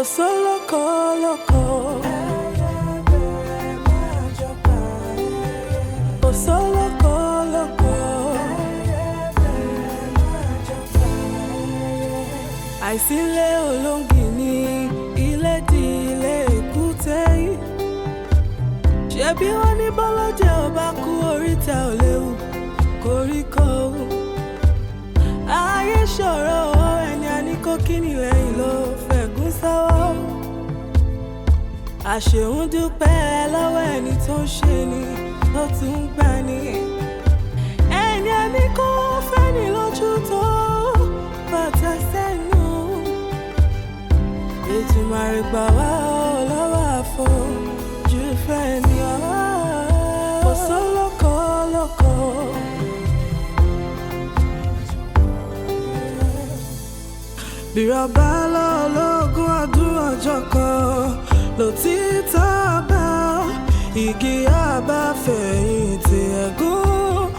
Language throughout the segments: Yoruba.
Kò sólókò lóko. Kò sólókò lóko. Àìsílẹ̀ olóńgì ní ilé di ilé èkúté yìí. Ṣebí wọ́n ní bọ́lọ́jẹ́ ò bá kú, oríta ò léwu koríko. Ayé ṣòro, ẹni a ní kó kíni lẹ́yìn ló fẹ̀gún sọ́wọ́. Àṣehùn dúpẹ́ lọ́wọ́ ẹni tó ń ṣe ni tó tún ń gbà ní. Ẹni a ní kó fẹ́ni lójú tó bàtà sẹ́nu. Ètùmàrè gbà wá ọ́ lọ́wọ́ àfojú fẹ́ ni ọ́. Kò sólókò lóko. Bírọ̀bá lọ́lọ́gún ọdún, ọjọ́ kan lòtítọ́ bá igi àbáfẹ̀yìntì, ẹ̀gún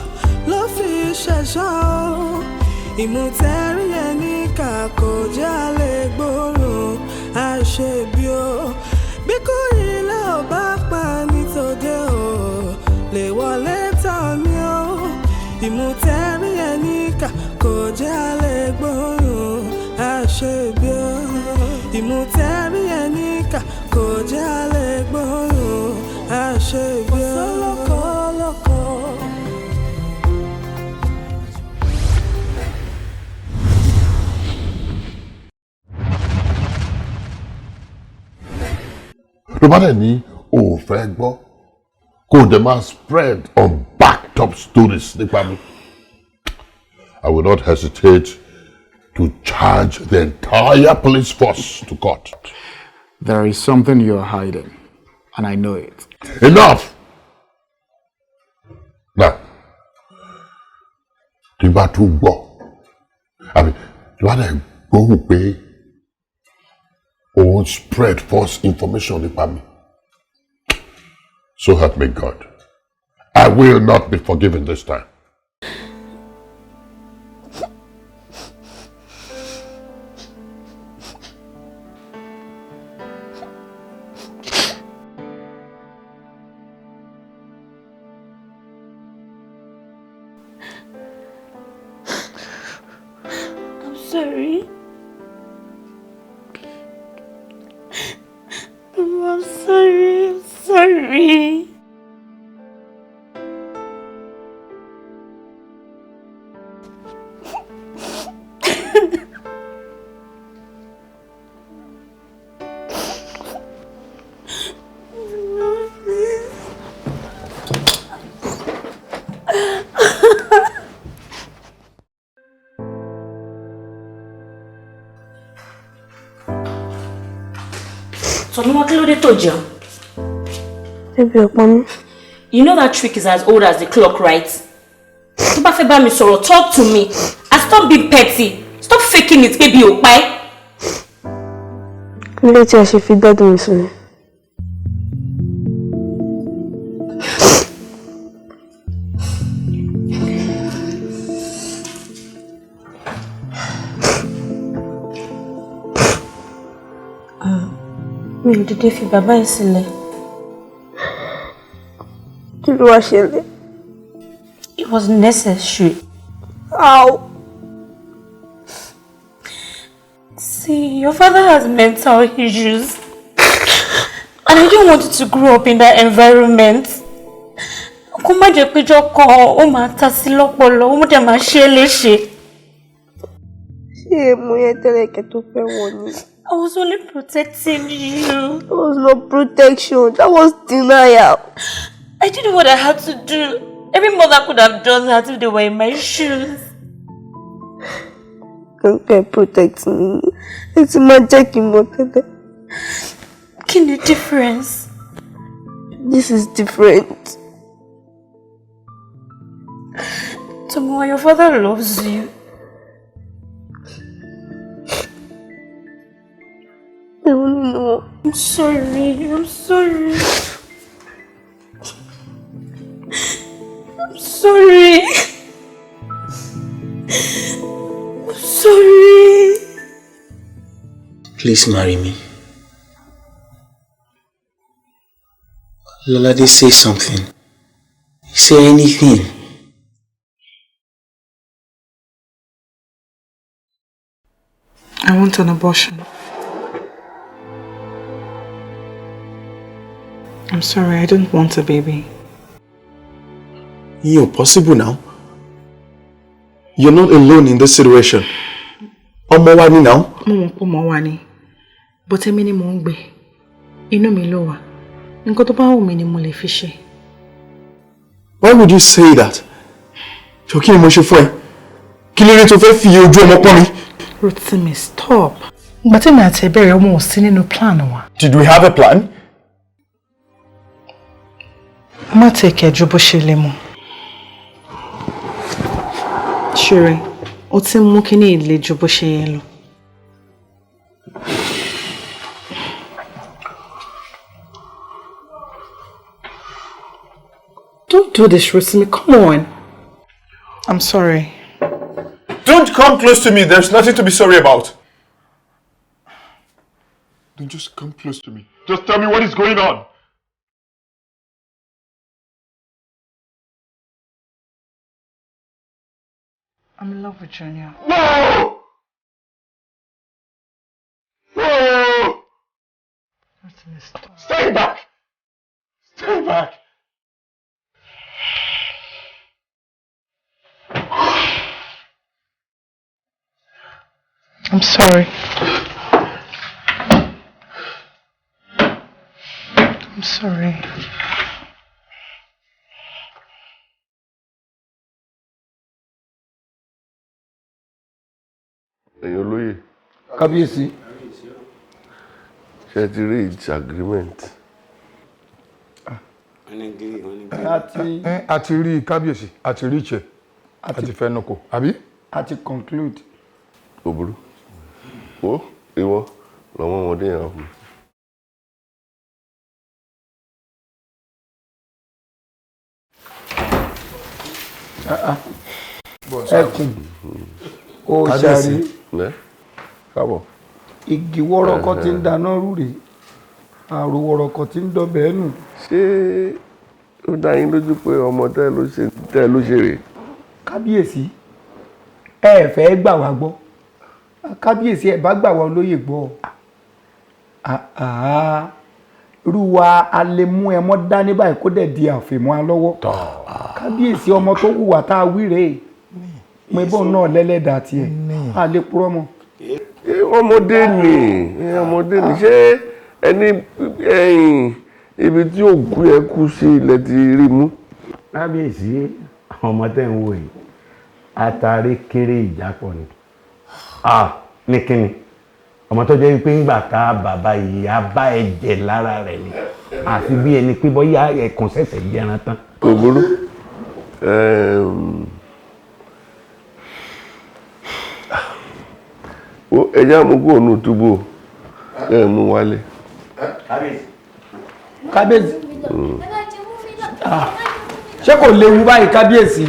ló fi ṣẹ̀ṣọ́. Ìmùtẹ́rí ẹni kà kò jálè gbòòrùn àṣebí o. Bí kò ilé ò bá pa nítòde o, lè wọlé tán mi o. Ìmùtẹ́rí ẹni kà kò jálè gbòòrùn àṣebí o. Ìmùtẹ́rí ẹni kà kò jálè gbòòrùn àṣebí o. Kò sólókò lóko. Tó bá dẹ̀ ní o ò fẹ́ gbọ́, kó o dẹ̀ máa spread unbacked up stories nípa mi, I will not hesitate to charge the entire police force to court. There is something you're hiding, and I know it. Enough! Now, tí bá tún gbọ́, àbí tí bá dẹ̀ gbóhùn pé òun spread false information nípa mi, so help me God, I will not be forgiven this time. I'm sorry. I'm sorry. I'm sorry. No, please. Tọ́míwá, kí ló dé tó jẹun? Ebi ò pa mí. You know that trick is as old as the clock, right? Tó bá fẹ́ bá mi sọ̀rọ̀, talk to me and stop being petty. Stop faking it, baby, ò pa ẹ́. Kí ló dé tí a ṣe fi daddy mi sílẹ̀? Mi ò dédé fi bàbá ẹ̀ sílẹ̀. Kí ló wá ṣẹlẹ̀? It was necessary. How? See, your father has mental issues. And I don't want you to grow up in that environment. Kó má jẹ́ pé ọjọ́ kan ó máa ta sí lọ́pọlọ, ó dẹ̀ máa ṣe é léṣe. Ṣé èmo yẹn tẹ́lẹ̀ kẹ́ tó fẹ́ wọ̀ ni? I was only protecting you. That was not protection. That was denial. I did what I had to do. Every mother could have done that if they were in my shoes. Kẹ́kẹ́ protect me. Ẹ ti máa jẹ́ kí n mọ̀ tẹ́lẹ̀. Kí ni difference? This is different. Tomiwa, your father loves you. I don't know. I'm sorry. I'm sorry. I'm sorry. I'm sorry. Please marry me. Lolade, say something. Say anything. I want an abortion. I'm sorry, I don't want a baby. You're possible now. You're not alone in this situation. Ọmọ wa ni now. Mo mọ̀ pé ọmọ wa ni, but èmi ni mò ń gbé. Inú mi ló wà. Nǹkan tó bá wù mí ni mo lè fi ṣe. Why would you say that? Jọ̀ọ́, kí ni mo ṣe fún ẹ? Kí ló dé tó fẹ́ fi ojú ọmọ pọ́n mi? Rotimi, stop. Ìgbà tí èmi àti ẹ bẹ̀rẹ̀, ọmọ ò sí nínú plan wa. Did we have a plan? Má take ẹ̀ ju bó ṣe lè mọ̀. Ṣeré, ó ti ń mú kíní ìle ju bó ṣe yẹ lọ. Don't do this, Rotimi. Come on. I'm sorry. Don't come close to me. There's nothing to be sorry about. Don't just come close to me. Just tell me what is going on. I'm in love with Junior. No! No! Rotimi, stop. Stay back! Stay back! I'm sorry. I'm sorry. Ẹ̀yin olóyè. Kábíyèsí. Ṣé ti reach agreement? A ti rí kábíyèsí, a ti rí ìṣe, a ti fẹnukò, àbí? A ti conclude. Kò burú. Wo ìwọ lọ́mọ ọmọdé yẹn wá fún mi. Ẹkùn òòṣàrí. Káàbọ̀. Igi wọ́rọ́kọ́ tí ń dáná rúre, àrò wọ́rọ́kọ́ tí ń dọbẹ̀ nù. Ṣé ó dá yín lójú pé ọmọ tẹ́ ló ṣe rèé? Kábíyèsí, ẹ fẹ́ gbà wá gbọ́. Kábíyèsí, ẹ bá gbà wá olóyè gbọ́. Irú wa a lè mú ẹ mọ́ dání báyìí kó dẹ̀ di àfìmọ́ a lọ́wọ́. Kábíyèsí, ọmọ tó hùwà tá a wí rèé, mo ibò náà lẹ́lẹ́dàá tiẹ̀, a lè purọ́ mọ́. Ọmọdé ni, ọmọdé ni. Ṣé ẹni ẹ̀yìn ibi tí òkú yẹn kú sí ilẹ̀ ti rí mú? Kábíyèsí, ọmọ tẹ́ ń wò yìí, atari kéré ìjápọ̀ ni. Ní kíni ọmọ tó jẹ́ wípé ńgbà tá bàbá ìyá bá ẹ̀jẹ̀ lára rẹ̀ ni, àfi bí ẹni pé bóyá ẹ̀kún ṣẹ̀ṣẹ̀ jẹran tán. Kò burú. Ẹjẹ́ àmú kúrò nù túbú, ẹ mú wálé. Kábíyèsí, ṣé kò léwu báyìí kábíyèsí?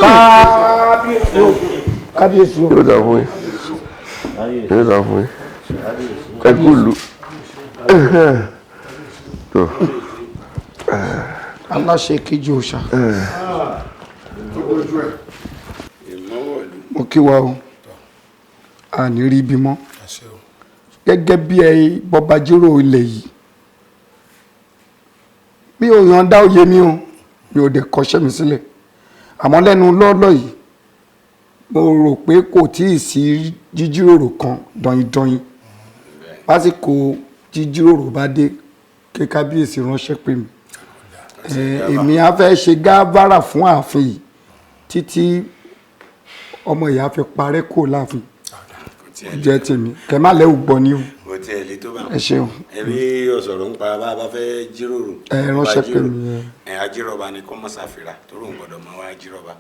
Kábíyèsí o, kábíyèsí o. Yóò dà fún yín, yóò dà fún yín, ẹ kú lu. Aláṣẹ kejì òòṣà, mo kí wa o, a ní rí ibi mọ́. Gẹ́gẹ́ bí ẹ bọba jíròrò ilẹ̀ yìí, mi ò yànda òye mi o, mi ò dẹ̀ kọṣẹ́ mi sílẹ̀. Àmọ́ lẹ́nu lọ́ọ́lọ́ yìí, mo rò pé kò tíì sí jíjíròrò kan dọ̀yìndọ̀yìn. Lásìkò jíjíròrò bá dé, kí kábíyèsí ránṣẹ́ pè mí. Èmi á fẹ́ ṣe gábàrà fún ààfin yìí títí ọmọ ìyá fi parẹ́ kò láàfin. Jẹ́ tèmi kẹ má lẹ́wù gbọ́ ni o. Kò tiẹ̀ lè tó bá Ẹ ṣeun. Ẹbí ọ̀sọ̀rọ̀ ń pa bá a bá fẹ́ jíròrò. Ẹ ránṣẹ́ pè mí. Ẹ ajírọ̀bà ni kò mọ̀ ṣàfihàn torí òun gbọ́dọ̀ máa wá ajírọ̀bà.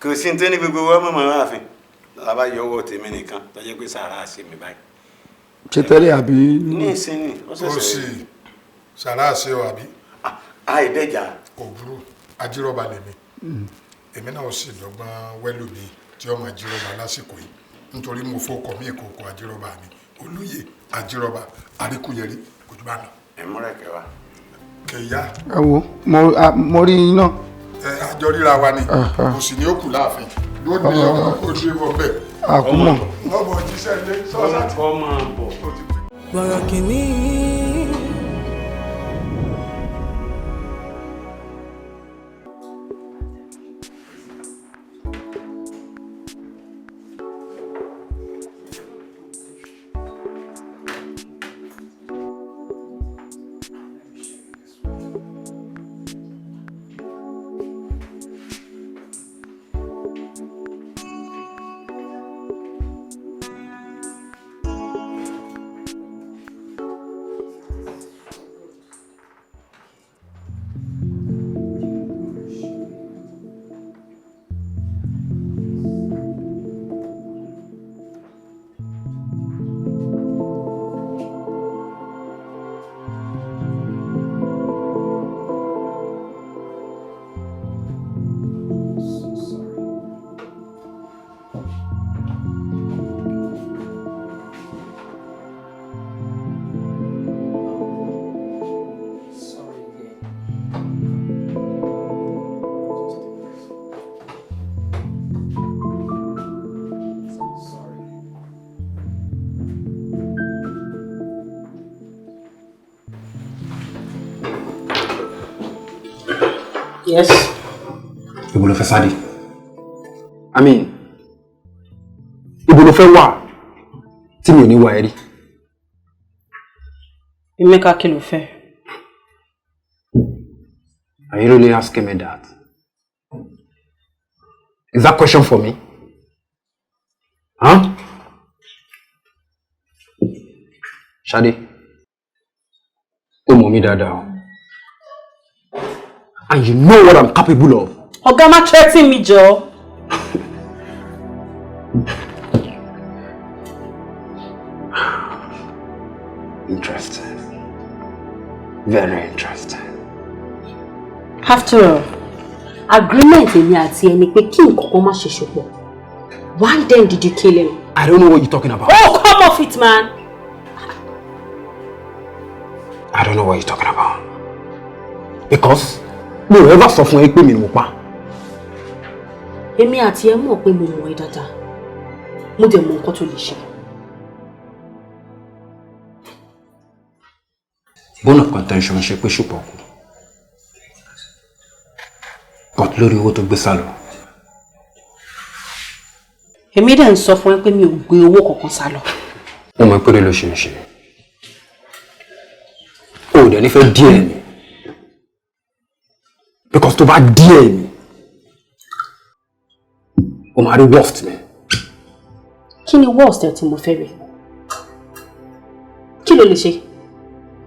Kò sí ní tó ní gbogbo wa mọ̀ máa wá àfin. Bàbá yọ ọwọ́ tèmi nìkan tó jẹ́ pé sàrà ṣe mi báyìí. Ṣé tẹ́lẹ̀ àbí? Ní ìsinmi, ó ṣẹ̀ṣẹ̀. Ó sì sàrà ṣe ọ àbí? Àìdẹ́jà. Kò burú, ajírọ̀bà lèmi. Èmi náà sì dọ́gbọ́n wẹ́lú mi tí ọmọ ajírọ̀bà lásìkò yìí, nítorí mo fọkọ mi ìkòkò ajírọ̀bà mi, olóyè ajírọ̀bà àríkúyẹrí, kò jù bá lọ. Ẹ múra kẹwàá. Kèyà. Ẹ wo, mo rí yín náà. Ẹ àjọ ríra wa ni, kò sì ní ó kù láàfin yóò dé ọmọ kó dé bọ bẹ́ẹ̀. Àkúmọ̀. Ọmọ jíṣẹ́ ilé sọ́ọ́sà tí. Ọmọ bọ̀. Bọ̀rọ̀ kìíní. Yes. Ibo ló fẹ́ sáré? I mean, ibo ló fẹ́ wà tí mi ò ní wá ẹ rí? Emeka, kí ló fẹ́? Are you really asking me that? Is that question for me? Huh? Ṣadé, ó mọ̀ mí dáadáa o. And you know what I'm capable of. Ọ̀gá, má threaten mi jọ̀ọ́. Interesting. Very interesting. After all, agreement èmi àti ẹni pé kí nǹkan kan má ṣe ṣùpọ̀. Why then did you kill him? I don't know what you're talking about. Oh, come off it, man. I don't know what you're talking about. Because mi ò ever sọ fún ẹ pé mi ni mo pa. Èmi àti ẹ mọ̀ pé mo mọ̀ ẹ́ dáadáa. Mo dẹ̀ mọ̀ nǹkan tó lè ṣe. Bone of contention ṣe pé ṣùpọ̀ kù. But lórí owó tó gbé sálọ. Èmi dẹ̀ ń sọ fún ẹ pé mi ò gbé owó kankan sá lọ. Mo mọ̀ pé ló ṣe ń ṣe. O ò dẹ̀ ní fẹ́ díẹ̀ mi. Because tó bá díẹ̀ mi, o máa rí worst mi. Kí ni worst ẹ tí mo fẹ́ rí? Kí ló lè ṣe?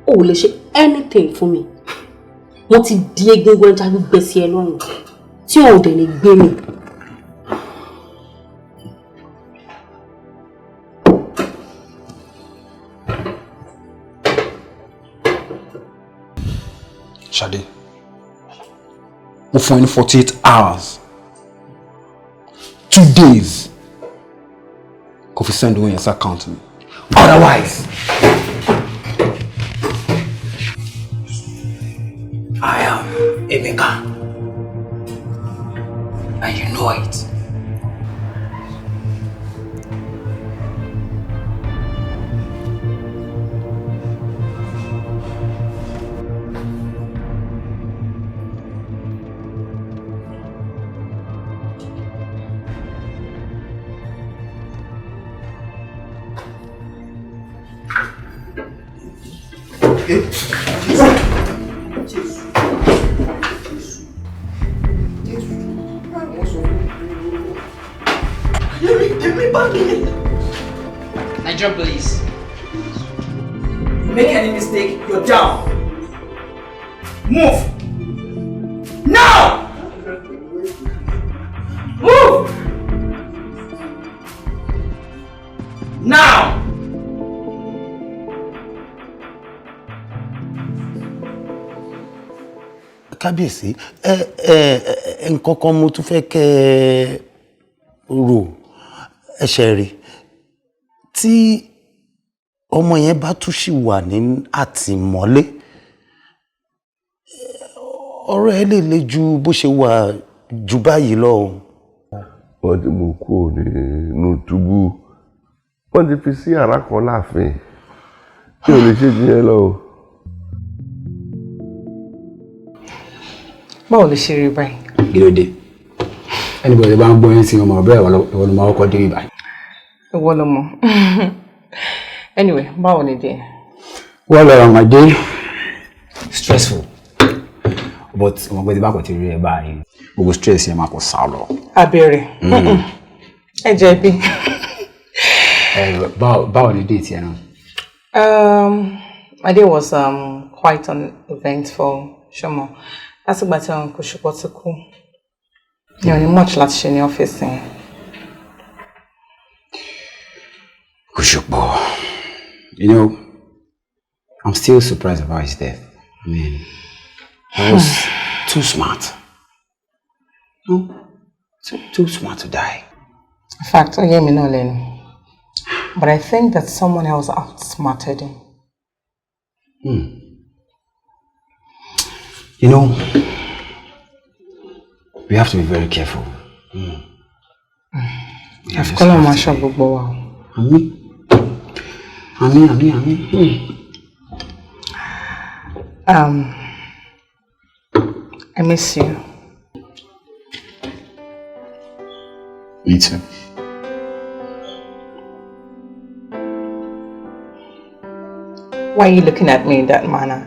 O ò lè ṣe anything fún mi. Mo ti di egungun ẹja gbígbẹ sí ẹ lọ́rùn tí o ò dẹ̀ lè gbé mi. Ṣadé, mo fún ẹ ní 48 hours, 2 days, kó fi send owó yẹn sí account mi. Otherwise, I am Emeka. And you know it. Nigerian police. You make any mistake, you're down. Move! Now! Move! Now! Kábíyèsí, ẹ ẹ ẹ nǹkan kan mo tún fẹ́ kẹ́ ẹ rò. Ẹsẹ̀ rí tí ọmọ yẹn bá tún ṣì wà ní àtìmọ́lé. Ọ̀rọ̀ ẹ lè le ju bó ṣe wà jù báyìí lọ o. Wọ́n ti mú kúrò nínú túbú, wọ́n ti fi sí yàrá kan láàfin, tí ò lè ṣe jù yẹn lọ o. Báwo ló ṣe rí báyìí? Kí ló dé? Anybody bá ń gbọ́ yín sí ọmọ ọ̀bẹ ìwọ ló máa kọ́kọ́ dé ibà. Ìwọ ló mọ̀. Anyway, báwo ni dé? Well, my day stressful, but ọmọ pé tí bá kò ti rí ẹ báyìí, gbogbo stress yẹn máa kò sá lọ. Abẹ́rẹ́. Ẹ jẹ̀bi. Báwo ni date yẹn náà? My day was quite uneventful, ṣọmọ. Látìgbà tí àwọn kò ṣùpọ̀ ti kú. Mi ò ní much láti ṣe ní ọ́fíìsì yẹn. Kòṣùpọ̀, I'm still surprised about his death. I mean, he was too smart. No, too smart to die. In fact, ó yé mi náà lẹ́nu. But I think that someone else outsmarted him. Hmm. You know, we have to be very careful. Àfikún máa ṣọ́ gbogbo wa. Àmín. Àmín, àmín, àmín. I miss you. Me too. Why are you looking at me in that manner?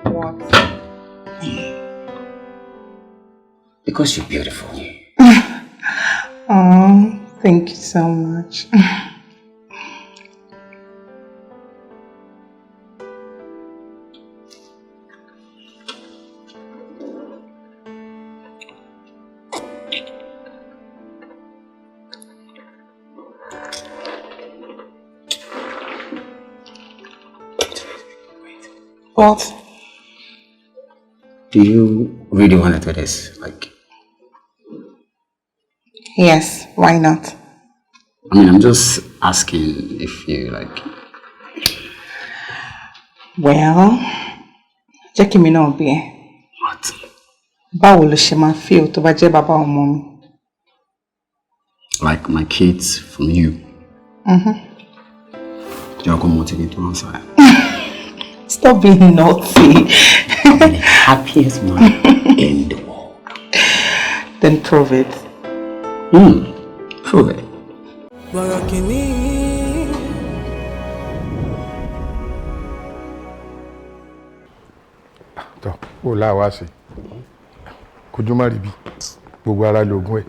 What? Because you're beautiful. Oh, thank you so much. What? Do you really want to do this? Like, Yes, why not? I mean, I'm just asking if you like. Well, jẹ́ kí mi náà bí ẹ. What? Báwo ló ṣe máa feel tó bá jẹ́ bàbá ọmọ mi? Like my kids from you. Mm-hmm. Jẹ́ ọkọ mo ti ní tó answer. Stop being naughty. I'm the happiest man in the world. Then prove it. Prove it. Bọ̀rọ̀ kìíní. Tọ́ ó láwa ṣe kojú má rí bí gbogbo ara lóògùn ẹ̀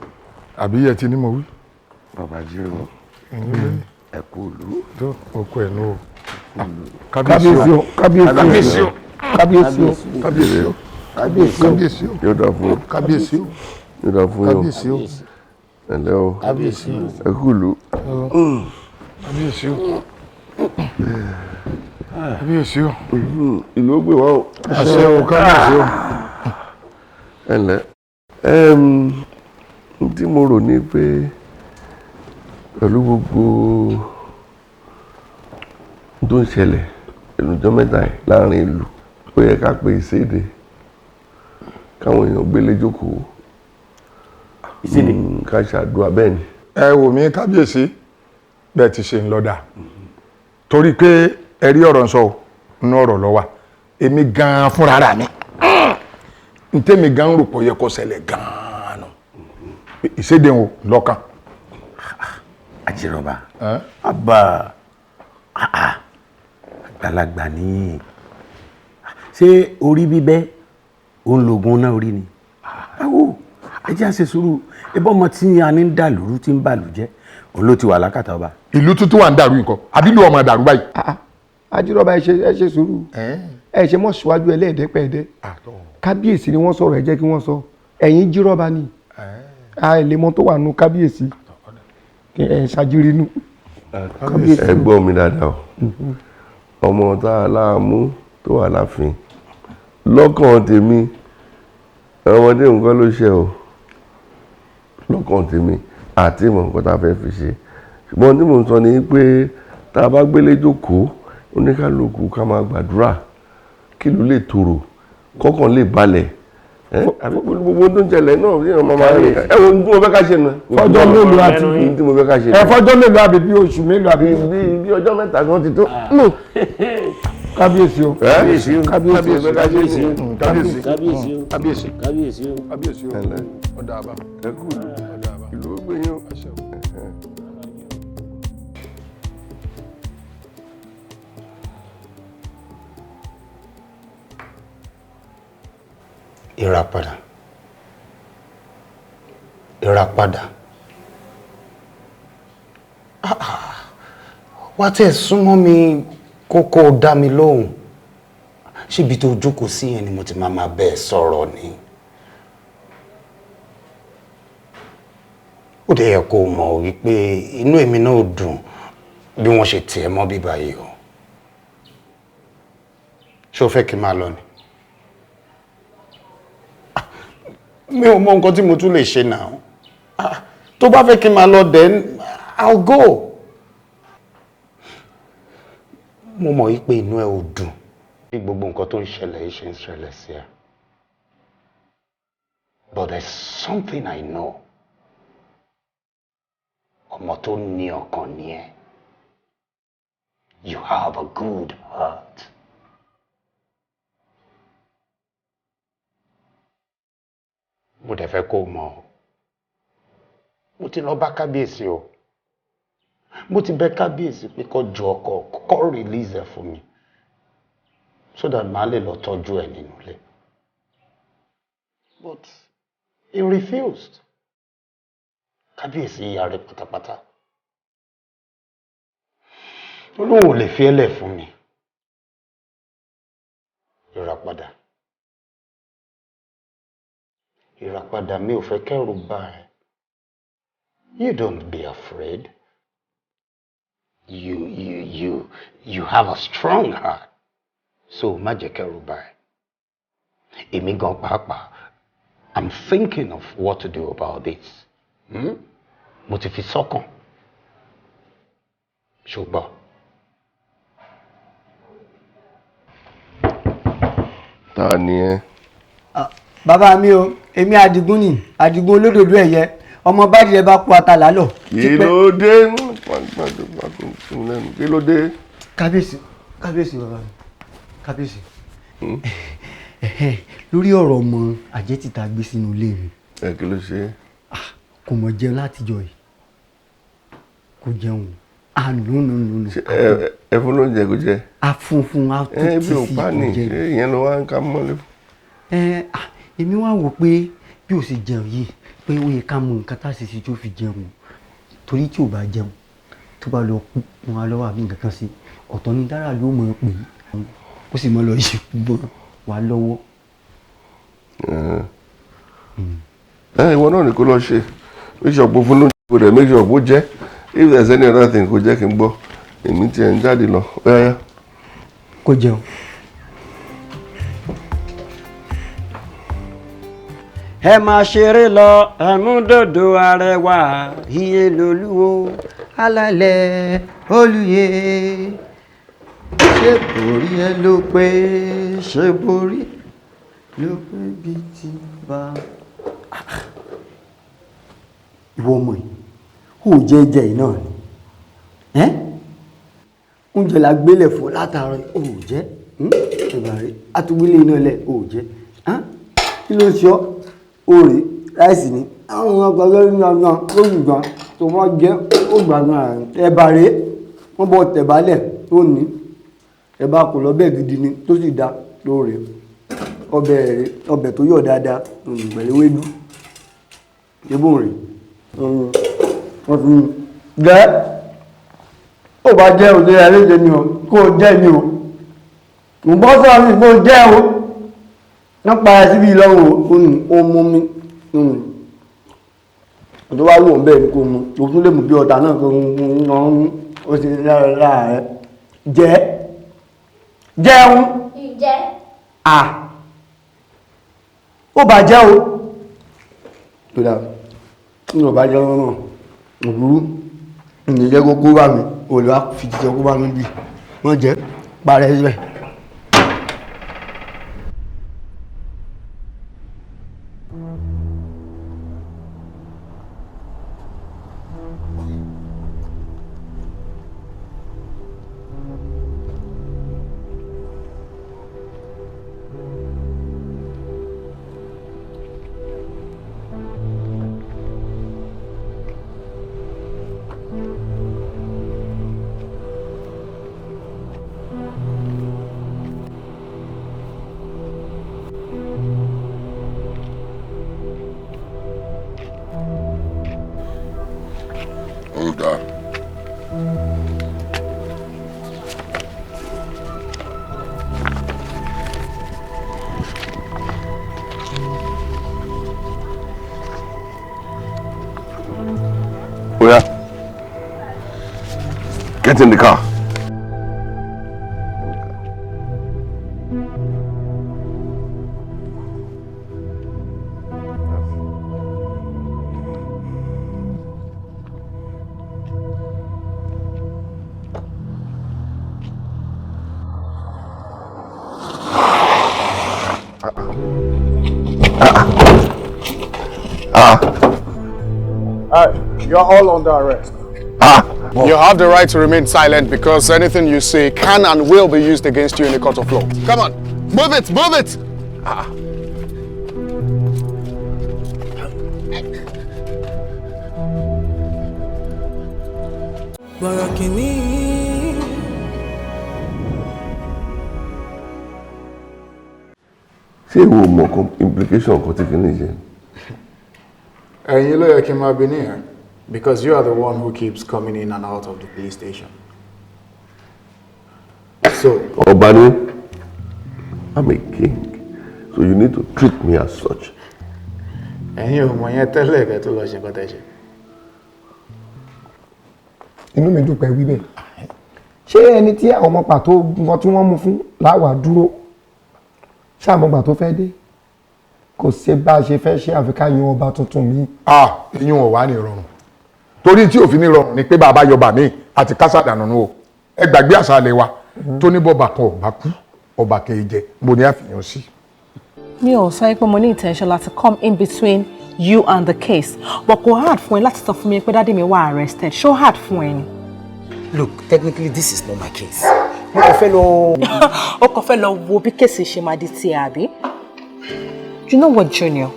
àbí yẹ ti ní mo wí. Bàbá jíròrò ẹ kú ìlú. Tó o kú ẹ̀ nù o. Kábíyèsí o, kábíyèsí o, kábíyèsí o, kábíyèsí o, kábíyèsí o, Yóò dà fún o. Kábíyèsí o, Yóò dà fún yín o. Kábíyèsí o, Ẹ̀lẹ́ o. Kábíyèsí o, Ẹ kú ìlú. Kábíyèsí o, kábíyèsí o. Ìlú ó gbè wá o. Àṣẹ o, kábíyèsí o. Ẹ̀lẹ́. Tí mo rò ní pé pẹ̀lú gbogbo tó ń ṣẹlẹ̀ ìlújọ́ mẹ́ta yìí láàrin ìlú, ó yẹ ká pe ìséde káwọn èèyàn gbélé jókòó. Ìséde? Ká ṣàdúrà bẹ́ẹ̀ ni. Ẹ wò mí kábíyèsí, bẹ́ẹ̀ ti ṣe ń lọ́dà torí pé ẹ rí ọ̀rọ̀ ń sọ inú ọ̀rọ̀ ló wà. Èmi gan-an fúnra rà mí ntẹ́mi gan-an rò pọ̀ yẹ kó ṣẹlẹ̀ gan-an nù ìséde ń lọ́kàn. Àjìrọ̀bà àbá àgbàlagbà ní ṣé orí bíbẹ́ òun lògùn náà orí ni. Awo ẹ jẹ́ àṣẹ sùúrù, ebọ́ ọmọ tí a ní ń dà lóru tí ń bàlù jẹ́ òun ló ti wà lákàtà ọba. Ìlú tuntun wà ń dàrú nǹkan àbí ìlú ọmọ dàrú báyìí. Ajírọ̀bà ẹ ṣe sùúrù, ẹ ṣe mọ̀ síwájú ẹlẹ́ẹ̀dẹ́pẹ̀ẹ́dẹ́. Kábíyèsí ni wọ́n sọ̀rọ̀, ẹ jẹ́ kí wọ́n sọ. Ẹ̀yin jírọ̀bà ni àìlèmọ́ tó wà nù kábíyèsí ẹ ṣàjírí nù. Ẹ gbọ́ mi dáadáa o. Ọmọ tá a láàmú tó wà láàfin lọ́kàn tèmi ọmọdé nǹkan ló ṣe o, lọ́kàn tèmi àti ìmọ̀ nǹkan tá a fẹ́ fi ṣe. Ṣùgbọ́n tí mò ń sọ ni pé tá a bá gbélé jókòó Oníkálukú ká máa gbàdúrà kí ìlú lè tòrò, kọ́kàn lè balẹ̀. Àbí gbogbo tó ń jẹlẹ̀ náà ní ọmọ máa rí ẹ wo ohun tí mo fẹ́ ká ṣe nù. Fọjọ́ mélòó àti ohun tí mo fẹ́ ká ṣe. Ẹ fọjọ́ mélòó àbí bí oṣù mélòó àbí. Bí ọjọ́ 3 kan ti tó. Kábíyèsí o. Kábíyèsí o. Kábíyèsí o. Kábíyèsí o. Kábíyèsí. Kábíyèsí o. Kábíyèsí. Kábíyèsí o. Kábíyèsí o. Ọ̀dà àbá. Ẹ kú ìlú. Ìlú ó gbé yín o. Ìràpadà. Ìràpadà. Wá tẹ̀ súnmọ́ mi kókó dá mi lóhùn. Ṣébi tó jókòó sí yẹn ni mo ti máa bẹ́ẹ̀ sọ̀rọ̀ ni. Ó dẹ̀ yẹ kó mọ̀ wípé inú èmi náà dùn bí wọ́n ṣe tì ẹ́ mọ́ bíbá yìí o. Ṣé o fẹ́ kí n máa lọ ni? Mi ò mọ nǹkan tí mo tún lè ṣe náà. Tó bá fẹ́ kí n máa lọ, then I'll go. Mo mọ̀ wípé inú ẹ ò dùn bí gbogbo nǹkan tó ń ṣẹlẹ̀ yìí ṣe ń ṣẹlẹ̀ sí ẹ. But there's something I know. Ọmọ tó ní ọkàn ni ẹ. You have a good heart. Mo dẹ̀ fẹ́ kó o mọ̀ o. Mo ti lọ bá kábíyèsí o. Mo ti bẹ̀ kábíyèsí pé kó jọ ọkọ kó release ẹ fún mi so that màá lè lọ tọ́jú ẹ nínú ilé. But he refused. Kábíyèsí yarí pátápátá. Ó lóun ò lè fi ẹ́ lẹ̀ fún mi. Ìràpadà. Ìràpadà, mi ò fẹ́ kẹ́rù bà ẹ́. You don't be afraid. You have a strong heart. So má jẹ́ kẹ́rù bà ẹ́. Èmi gan pàápàá, I'm thinking of what to do about this. Mo ti fi sọ́kàn. Ṣùgbọ́n. Ta ni ẹ? Bàbá mi o, èmi Àdìgún ni, Àdìgún olódòdó ẹ̀yẹ, ọmọ bádìrẹ bá kú ata lálọ. Kí ló dé? Kí ló dé? Kábíyèsí, kábíyèsí bàbá mi, kábíyèsí. Lórí ọ̀rọ̀ ọmọ àjẹ́ títa gbé sínú ilé mi. Ẹ kí ló ṣe? Kò mọ̀ jẹun látijọ́ yìí. Kò jẹun. Nù. Ẹ fún lóúnjẹ kò jẹ? A fún fún a tó ti sí kò jẹ. Ìyẹn ló wá ń ká mọ́lẹ̀ fún. Èmi wá wò pé bí o ṣe jẹun yìí pé ó yẹ ká mọ nǹkan tá a ṣe sí tó fi jẹun, torí tí ò bá jẹun tó bá lọ kú wọn á lọ́wọ́ àbí nǹkan kan sí ọ̀tọ̀ ní dára ló mọ̀ ọ́ pé ó sì mọ́ lọ yìí bọ́ wà lọ́wọ́. Ìwọ náà ni kó lọ ṣe make sure pé fún lóúnjẹ kó dẹ̀ make sure pé ó jẹ́. If there's any other thing kó jẹ́ kí n gbọ́, èmi tiẹ̀ ń jáde lọ. Kó jẹun. Ẹ máa ṣeré lọ ẹmúdòdò arẹwà iye lolúwo alálẹ̀ olùyè, ṣé borí ẹ ló pé, ṣé borí ló pé bíi ti bá. Ìwọ ọmọ yìí ò jẹ́ jẹ́ yìí náà ni oúnjẹ la gbélé fún látàárọ̀ ò jẹ́ ẹ̀bà rẹ̀ àtúgbélé iná lẹ̀ ò jẹ́ kí ló ń ṣe ọ́? Òòrè ráìsì ni àwọn ọkọ̀ lórí náà lórí gbà tó wọ́n jẹ́ ó gbàgbọ́n àrùn ẹ̀bà rẹ̀ wọ́n bọ̀ tẹ̀bálẹ̀ tó ní ẹ̀bà kò lọ bẹ́ẹ̀ gidi ni tó sì da lóore ọbẹ̀ rẹ̀ ọbẹ̀ tó yọ̀ dáadáa òní pẹ̀lú ewédú ebó rẹ̀ wọ́n fi jẹ́ ó bá jẹ́ òde àlejò ni o kó o jẹ́ ni o mo bọ́ sọ̀rọ̀ mi kó o jẹ́ o wọ́n para síbi ìlọ́wọ́ o ní o mú mi tó bá wù ọ́ bẹ́ẹ̀ ni kò mú o tún lè mú bí ọ̀tá náà kò ń ó ṣe lára rẹ̀ jẹ́ jẹun jẹ́ à ó bá jẹ́ o tó dáa ní ọba jẹ́ lọ́nà òwúrú ìyẹn jẹ́ kó kó bá mi olùwà fi jíjẹ kó bá mi bì wọ́n jẹ́. Parẹ́ síbẹ̀. Hold on. Oya, get in the car. You're all under arrest. You have the right to remain silent because anything you say can and will be used against you in the court of law. Come on, move it, move it! Bọ̀rọ̀ kìíní. Ṣé ìwọ mọ̀ kan implication kan tí kìíní ṣe? Ẹ̀yin ló yẹ kí n máa bi níyẹn because you are the one who keeps coming in and out of the police station. So, Ọba ni, I'm a king, so you need to treat me as such. Ẹ̀yin ò mọ̀ yẹn tẹ́lẹ̀ kẹ́ tó lọ ṣe nǹkan tẹ́ ṣe. Inú mi dùn pé wí bẹ́ẹ̀. Ṣé ẹni tí àwọn ọmọ pàtó nǹkan tí wọ́n mú fún láwàá dúró ṣàmọ́gbà tó fẹ́ dé? Kò sí bá a ṣe fẹ́ ṣe àfi ká yan ọba tuntun mi. Ah, ìyún ò wá ní ìrọ̀rùn, torí tí òfin ní rọrùn ni pé bàbá yọba mi àti kásá dànù nù o. Ẹ gbàgbé àṣà ilẹ̀ wa tó ní bọ́ba kan ò bá kú, ọba kì í jẹ mo ní àfihàn sí. Mi ò sọ pé mo ní intention láti come in between you and the case, but kò hard fún ẹ láti sọ fún mi pé daddy mi wà arrested. Ṣó hard fún ẹ ni? Look, technically this is not my case. Mo kàn fẹ́ lọ. O kàn fẹ́ lọ wo bí case ṣe máa di tiẹ̀, àbí? You know what, Junior?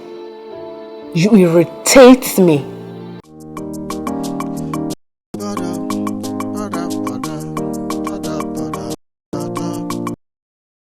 You irritate me.